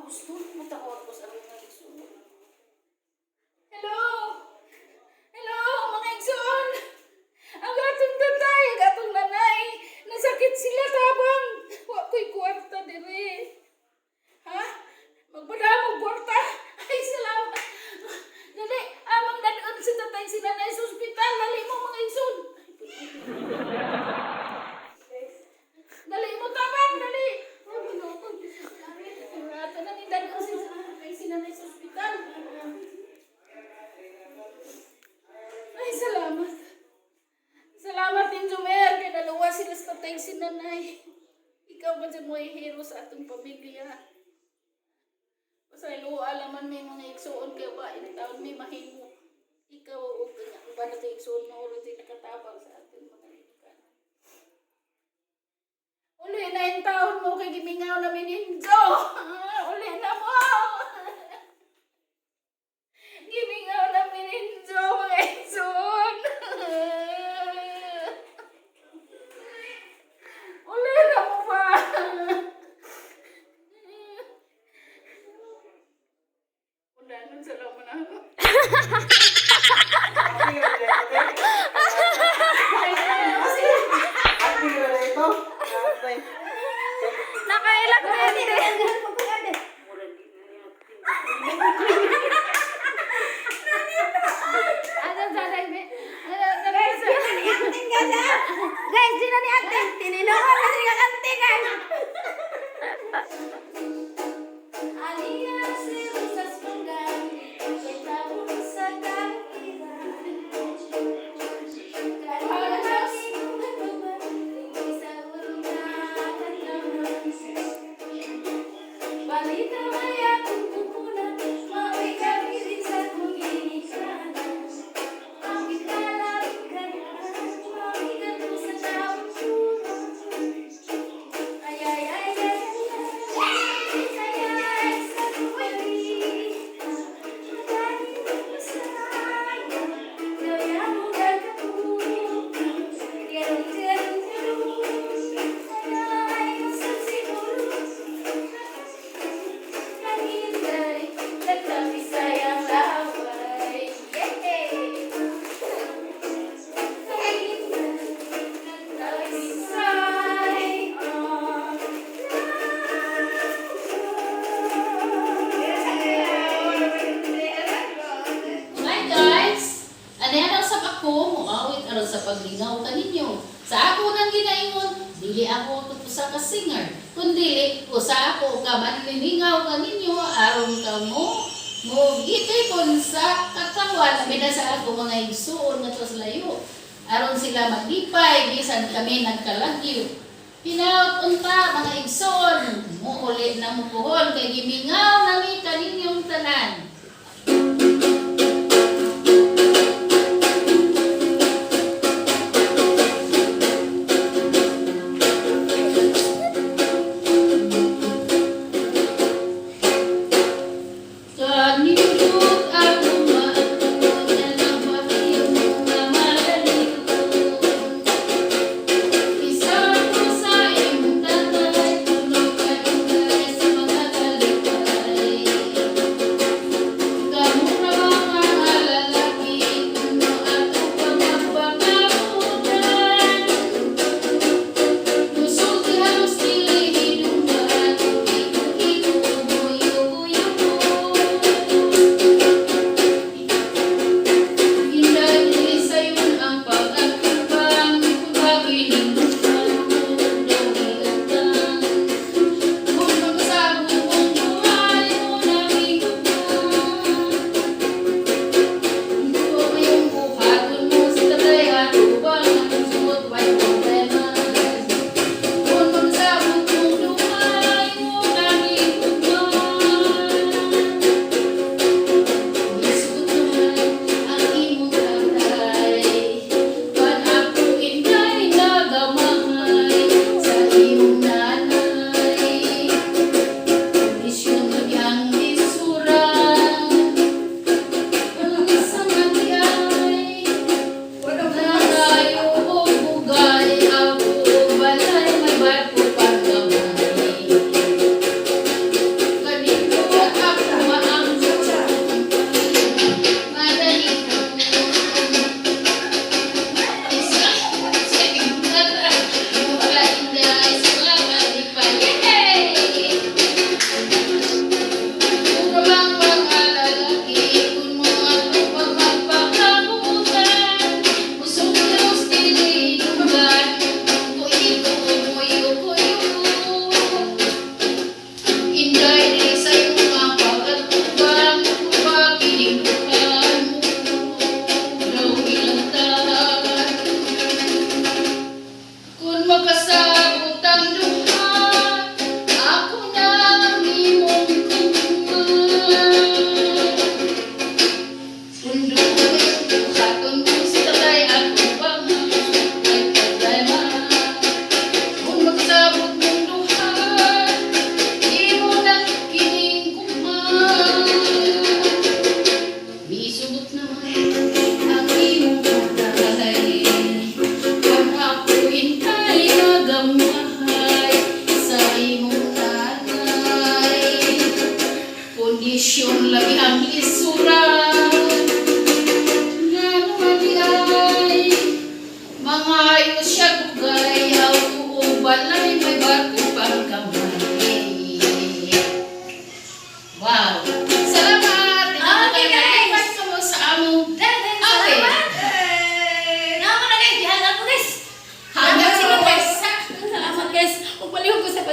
Gusto mo tawag ko sa mga igsoon. Hello! Hello, mga igsoon! Ang atong tatay, ang atong nanay, nasakit sila tabang. Wa ko'y kwarta diri. Ha? Magpadamo kwarta. Ay, salamat. Dali, amang dad-on si tatay, si nanay sa ospital. Dali mo, mga igsoon. Dali mo tabang, dali. Ato na ni dad-on si tatay, si nanay sa ospital. Ay, salamat. Salamat din, Jumer, kay naluwas sila sa tatay, si nanay. Ikaw ba dyan mo hero sa atong pamilya? Pasaylo, alaman may mga igsuon kay wa in taon may mahimo. Ikaw o kanya ba na ito igsuon mo ulit yung nakatabang sa ating mga lingkan. Uli na yung taon mo kay gimingaw namin Injo. Uli na mo. Gimingaw namin Injo, mga igsuon. Uli na mo ba? Undanon sa laman ako. Nakailang din. Ano sa be? Ano sa Acting ka siya. Guys, di na ni acting. Tininuhan na siya kanting, guys. Balita may akong kukunan, mao'y kabilin sa kong ginikanan. Ang ikalabing kanan, mao'y kadto sa taong puno. Ay, ay, ay, ay, ay, ay, ay, sa kuwalita, magaling mo saya, gaya mo gagawin. Gerong, gerong, gerong, ay, sa siguro. Kahintay, nagtamisay ang laway. Yay! Kahintay, nagtamisay ang Hi guys! Anihan ang sab ako, muawit aron sa paglingaw kaninyo. Sa ako nang ginaingon, dili ako usa ka singer, kundi usa ako ka manlilingaw kaninyo aron kamo mo gitipon sa katawan, labi na sa ako mga igsuon nga sa layo. Aron sila maglipay bisan kami nagkalagyo. Hinaot unta mga igsoon, muuli na mo puhon kay gimingaw nami kaninyong tanan. Kanindot ako maatod na lang nga malalikon. Isa ko sa imong tatay, puno ka sa mga kalipay.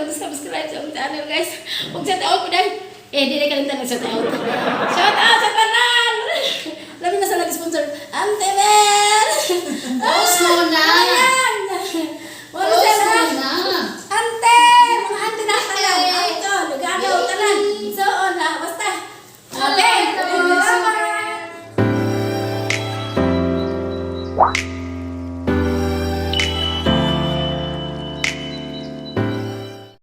pag-subscribe sa akong channel, guys. Ug shout out ko dahil. Eh, di na kalimtan nag-shout out. Shout out sa tanan! Labi na sa nag-sponsor. Ante.